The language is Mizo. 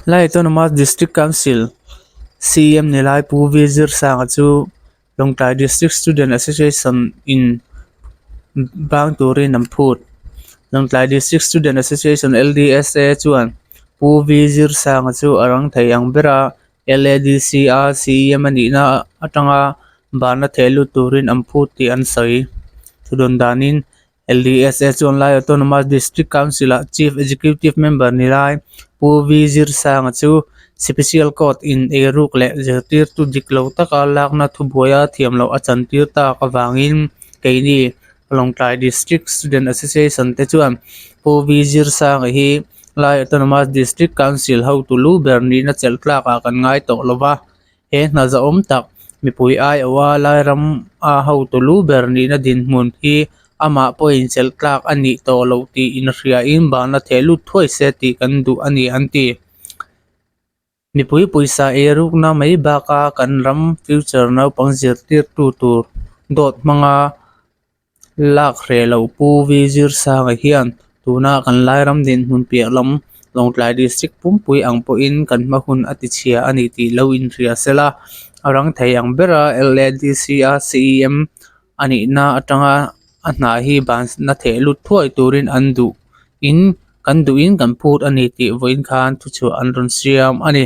Lai Autonomous District Council CM ni lai Pu V Zirsanga chu Lawngtlai District Student Association in bang turin an phut. Lawngtlai District Student Association LDSA chuan Pu V Zirsanga chu a rang thei ang bera LADC a CEM a nihna atanga banna theh lut turin an phut tih an sawi. Thudawn danin LDSA chuan Lai Autonomous District Council-ah Chief Executive Member ni lai Pu V Zirsanga chu Special Court in eiruk leh zirtirtu dik lo taka lakna thubuaia thiam loh a chantir tak avangin keini Lawngtlai District Student Association te chuan Pu V Zirsanga hi Lai Autonomous District Council hotu lu ber nihna chelh tlakah kan ngai tawh lo va. He hna zahawm tak mipui aiawha Lairam a hotu lu ber nihna dinhmun hi amah pawhin chelh tlak a nih tawh loh tih inhriain bahna theh lut thuai se tih kan duh a ni an ti. Mipui pawisa eirukna mai baka kan ram future naupang zirtirtu tur dawt hmanga Lak hreh loh Pu V Zirsanga hian tuna kan Lairam dinhmun piah lam Lawngtlai District pumpui ang pawhin kan hma hun a ti chhia a ni tih lo inhria se la, a rang thei ang bera LADC a CEM a nihna atanga a hna hi banna theh lut thuai turin an duh in kan duhin kan phut a ni tih vawiin khan thuchhuah an rawn siam a ni.